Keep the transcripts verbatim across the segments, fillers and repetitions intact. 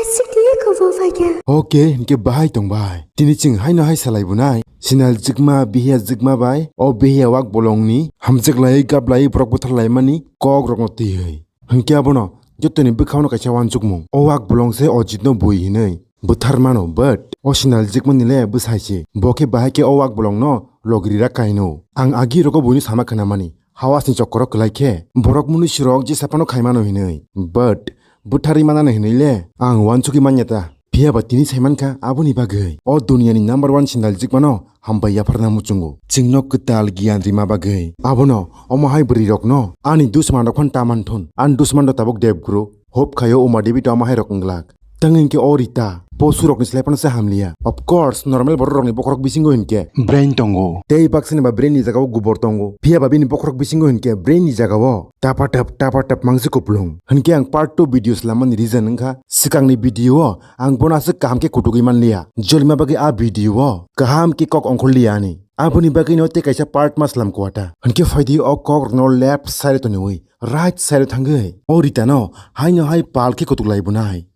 Sidi kubu phaikha. Oke, hinkhe bahai tong bai. Tini chwng haino hai salai bunai. Sinal jikma, bihiya jikma bai. O bihiya wak bolongni. Hamjak lai, gap lai, borok buthar lai mani. Kok rokno twi hai. Hinkhe abono, jotoni bwkhao no kaisa wansukmung. O wak bolong se Ojit no bui hinui. Buthar mano, but. O sinal jikma ni le bwsai se. Bo khe bahai khe o wak bolong no logri rak kaino. Ang agi rogo buino sama khna mani. Hawasni chokoro kwlai khe, borok munui sirok jesa phano khai mano hinui. But, butharwi manano hinui le, ang wansugwi manya ta. Phiya ba tini sai mankha aboni bagwi. O duniani number one sindal jikmano hambai yapharna muchungo. Chwngno kwtal giyan rima bagwi. Abono, omo hai bwrwi rokno, ani dusman rok phano ta manthun. Ani dusman rok tabuk debgro. Hope khaio Uma Devi to ama hai rok wng glak. Tang hinkhe o Rita, bo surokni slai phano se hamliya. Of course, normal borok rokni bokhorok bisingo hinkhe brain tongo. Tei baksani ba brain ni jagao gubor tongo. Phiya ba bini bokhorok bisingo hinkhe brain ni jagao tapa tap, tapa tap mangsi kuplung. Hinkhe ang part two video slamani reason wngkha, swkangni video o ang bono aswk kaham khe kutugwi manliya. Jolima bagwi a video o kaham khe kok ongkhorliya ani. Aboni bagwino tei kaisa part ma slam kwata. Hinkhe phaidi o kok rokno left side o toniwi. Right side o thangwi o Rita no haino hai pal khe kutuk lai bunai.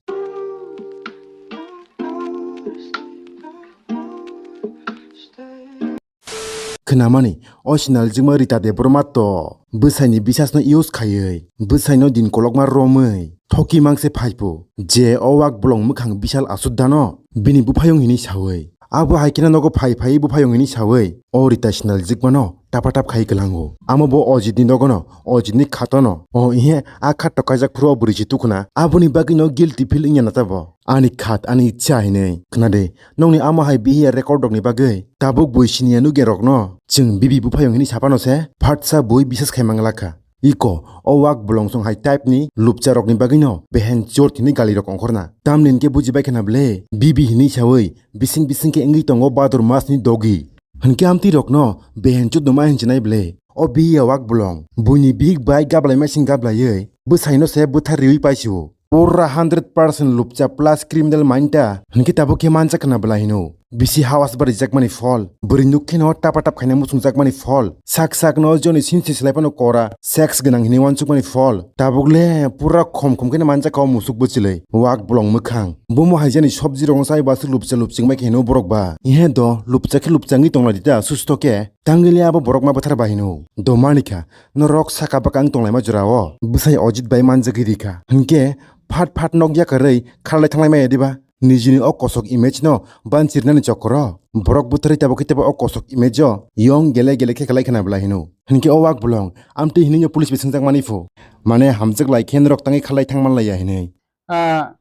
Khnamani, o sinal jikma Rita Debbarma to bwsaini bisas no use khaiwi, bwsaino din kolokma romwi, thoki mangse phaipo, je o wak bolong mwkhang bisal asudda no bini buphayung hini sawi. Abo hai kheno nogo phai phai buphayung hini sawi, o Rita sinal jikmano tapa tap khai kwlango. Amo bo Ojit ni nogono, Ojit ni khatono. O ihe, a khat to kaijak phuru o bwrwi se tukhuna. Aboni bagwi no guilty feel wngya na tabo. Ani khat, ani ichha hinwi. Khna de, nongni amo hai bihiya record rokni bagwi tabuk bui siniya nugya rokno chwng bibi buphayung hini sapano se phatsa bui bisas khai manglakha. Iko, o wak bolong song hai type ni lupcha rokni bagwino behen chor thini gali rok ongkhorna. Tamni hinkhe bujibai khna ble, bibi hinwi sawi, bising bising khe wngwi tongo badur mas ni dogi. Hinkhe amtwi rokno behen chuduma hinchinai ble. O biya wak bolong, buini bihik bai gablai masing gablaiwi, bwsaino se bwthar riwi paisio. Pura hundred percent lupcha plus criminal mainta, hinkhe tabuk khe manjak khna bwlai hino. Bisi hawas barijakmani phol, bwrwi nuk kheno tapa tap khaina muchungjakmani phol, sak sakno joni sinsi slai phano kora, sex gwnang hinwi wansukmani phol. Tabuk le pura khom khom kheno manjak kha o musuk bwchwlwi, wak bolong mwkhang. Bomo hai jani sobji rokno chai ba aswk lupcha lupching bai khe hino borok ba. Ihe do lupcha khe lupcha wngwi tongla di ta susto khe, tangwi le abo borok ma bwthar ba hino. Do manikha, norok saka bwkha wng tonglaima jora o, bwsai Ojit bai manjagwi rikha. Hinkhe phat phat nok yakarwi kharlai thanglai maya diba? Nijini o kosok image no banchirnani chokoro borok bwtharwi tabo khe tebo o kosok image o yong gele gele khe khlai khna bwlai hino. Hinkhe o wak bolong amtwi hinwi no police bai swngjak mani phu. Mane hamjak lai khe norok tangwi khalai thang manlaiya hinwi. Ah,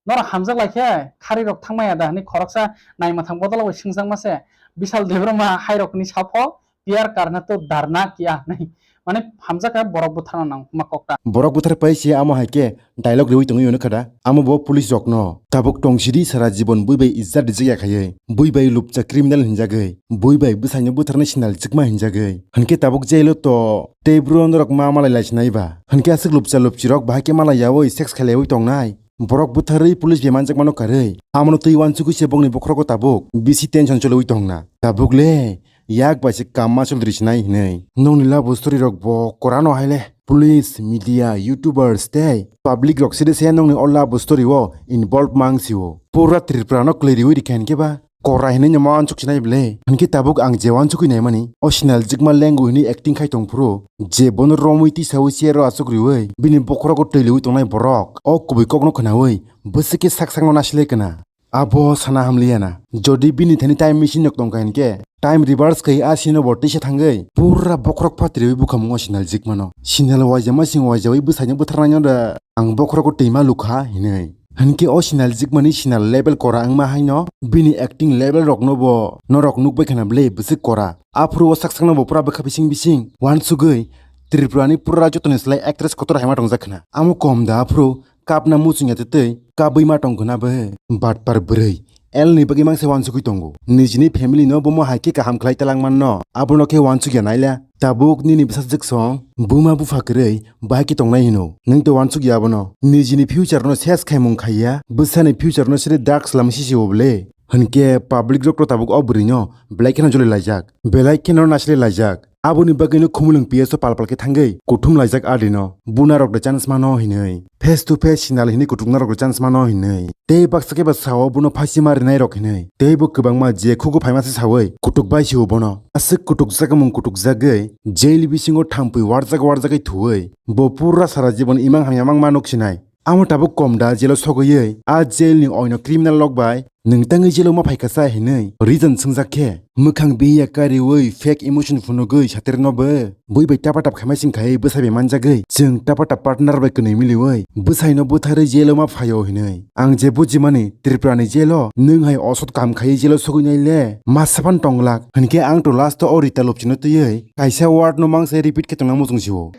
norok hamjak lai khe khari rok thang maya da hinwi khoroksa naima thang bodol bai swngjak ma se. Bishal Debbarma hai rokni sapho Pyar karna to dharna kiya hinwi. Mane hamjak khe borok bwtharna nang ma kok ta. Borok bwthar pai se amo hai khe dialogue riwi tongwi hwnwi kha da. Amo bo police rokno tabuk tong sidi sara jibon bui bai ijat rijak ya khaiwi. Bui bai lupcha criminal hinjagwi. Bui bai bwsaino bwtharnai sinal chikma hinjagwi. Hinkhe tabuk jail o to tei bro norok ma malai lai sinai ba. Hinkhe aswk lupcha lupchi rok bahai khe malai yawi sex khlaiwi tongnai. Borok bwtharwi police bai manjakmano karwi. Amono twi wansugwi se bongni bokhorogo tabuk bisi tension choliwi tongna. Tabuk le yak bai se kamma choli rwi sinai hinwi. Nongni love story rok bo korano hai le. Police, media, youtubers tei public rok side se nongni o love story o involve mang sio. Pura Tripura no kwlwi riwi rikha hinkhe ba kora hinwi no ma wansuk sinai bwle. Hinkhe tabuk ang je wansugwi naimani o sinal jikma lengo hinwi acting khai tongphuru je bono romwi tisawi chair o achuk riwi bini bokhorogo twi liwi tongnai borok o kubui kokno khnawi bwswk khe sak sakno nasilai kana. Abo sana hamliya na. Jodi bini thani time machine rok tongkha hinkhe, time reverse khai a sino bo tisa thangwi pura bokhorok phatriwi bukhamungo sinal jikmano. Sinal waijama sing waijawi bwsaino bwtharnaino da ang bokhorogo twima lukha hinwi. Hinkhe o sinal jikmani sinal level kora wngma haino bini acting level rokno bo norok nukbai khana bwle bwswk kora. Aphuru o sak sakno bo pura bwkha bising bising wansugwi Tripurani pura jotoni slai actress kotor haima tongjak khna. Amo kom da aphuru kapna muchungya tei tei kabwi ma tong khna bo. Batpar bwrwi. L ni bagwi mangse wansugwi tongo. Nijini family no bomo hai khe kaham khlai talang manno. Abono khe wansugya naila. Tabuk nini bwsajwk song buma bupha kwrwi bahai khe tongnai hino. Nwng to wansugya abono. Nijini future no ses khaimung khaiya. Bwsani future no siri dark slam sisi o bwle. Hinkhe public rok to tabuk o bwrwi no belai kheno joli laijak. Belai kheno nasli laijak. Aboni bagwino Khumulwng P S o pal pal khe thangwi kuthum laijak adino, bunarok de chance mano hinwi. Face to face sinal hinwi kutuknarok de chance mano hinwi. Tei baksa khe ba sao buno phasi ma rinairok hinwi. Tei bo kwbangma je khugo phaima se sawi kutuk bai sio bono. Aswk kutukjakmung kutukjagwi jail bisingo thampui warjak warjagwi thuwi. Bo pura sara jibon imang hamya mangma nuk sinai. Amo tabuk kom da jelo sogwi, a jail ni oino criminal rok bai nwng tangwi jelo ma phaikha sa hinwi reason swngjak khe, mwkhang biya kariwi fake emotion phunugwi satir no bo bui bai tapa tap khaimai sing khai bwsai bai manjagwi chwng tapa tap partner bai kwnwi miliwi bwsai no butharwi jelo ma phaio hinwi. Ang je bujimani Tripura ni jelo nwng hai osot kam khai jelo sogwi nai le ma sapan tonglak hinkhe ang to last o Rita Lopchino twiwi kaisa word no mangsa repeat khe tongna muchung sio.